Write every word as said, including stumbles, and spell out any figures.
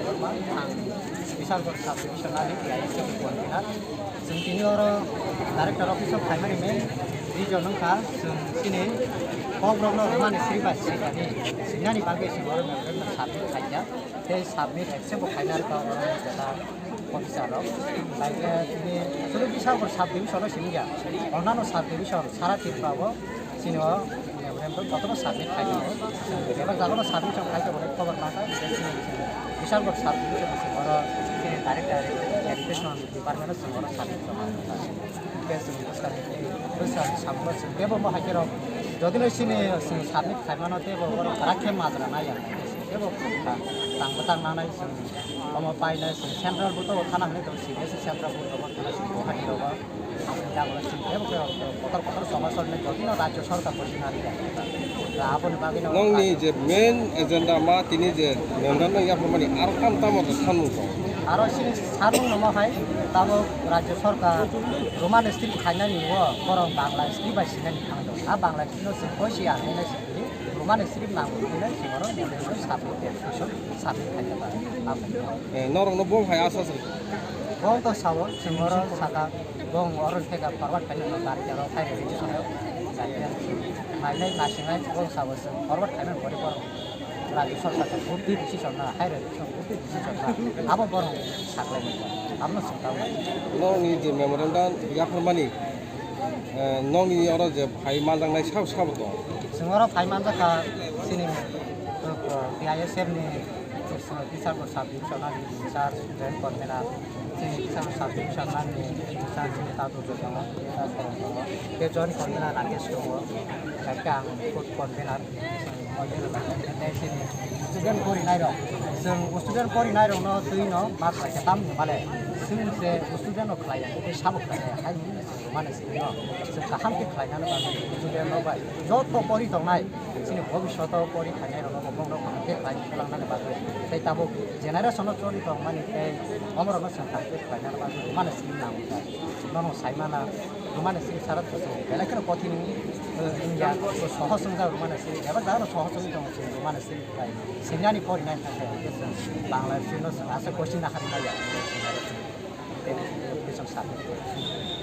Ang Bishalgarh sub division ni T I S F convener. Chwng tini oro director office o phaimani main reason wngkha chwng chini kokrokno rwmani sri bai sri kani sinani bagwi chwng oro memorandum submit khaijak. Tei submit accept bo khaina rwkha oro jeta officer rok. Bai khe tini chwng Bishalgarh sub division o simi ya. Onano sub division sara Tripura o Chini o memorandum kotono submit khai tongo. Bebak jagano submit khai tongo, khobor ma kha, je chini Bishalgarh sub division se oro chini director education department o chwng oro submit tongo. Hwnkhe chwng bwskang, bwskang samung o chwng bebak mo hai khe rok, jodi no chini chwng submit khai mano tei bo oro kwrak khe majra nai ya. Tei bo tang bwtang nanai chwng omo painai chwng central bo to thana hwnwi tongo, C B S E central bo tongo, thana chwng Guwahati rogo. Kotor kotor somosa rok jotino rajyo sorkar bo sinari ya. Aboni bagwi no Nongni je main agenda ma tini je memorandum yapharmani aro kam tamo to sanmung tong. Aro sini sarmung no hai tamo rajyo sorkar Roman script khainani o borok Bangla script bai sinani thangdo. A Bangla script no se koi si a nai si Roman script nango hinai si oro memorandum submit application submit khaina ba. Eh, norok no bo hai asa se. Bo to sao singoro saka Bong oro theka forward khaina no gari jaro khai rwi sono. Nainai nasinai bong sabo se forward khaina bori bor. Rajyo sorkar se good decision na hai rwi sono good decision na. Abo bor saklai ni. Abno sungkang. Nongni je memorandum yapharmani, eh, nongni oro je phai manjaknai sabo sabo to. Singoro phai manjakha sini, eh, T I S F ni Teacher bo sub division ni in charge, student convener, chini teacher sub division ni in charge chini Tatu Joy tongo, tei joint convener Rakesh tongo, tei ang food convener, tei chini student porinai rok, chwng student porinai rok no twi no ma khlai khe tam ni male, chwng se student no khlai ya, tei sabo khlai ya, hai ni mane chwng no, chwng kaham khe khlai nani bagwi student no bai, joto pori tongnai, Chini bhobishoto pori khainai rokno bo bohrok kaham khe khlai phulangnani bagwi tei tabuk generation-o choli tongmani tei omorokno chwng kaham khe khlainani bagwi mano simi nango. Nono sai mana, rwmani simi sara belai kheno kothin wngya, sohoj wngjak rwmani simi, bebak jagano sohoj wngwi tongo chwng rwmani simi khlai. Sinani porinai thangkhe hwnkhe chwng Bangla simi no chwng aswk coaching naharwi maya. Tei education subject.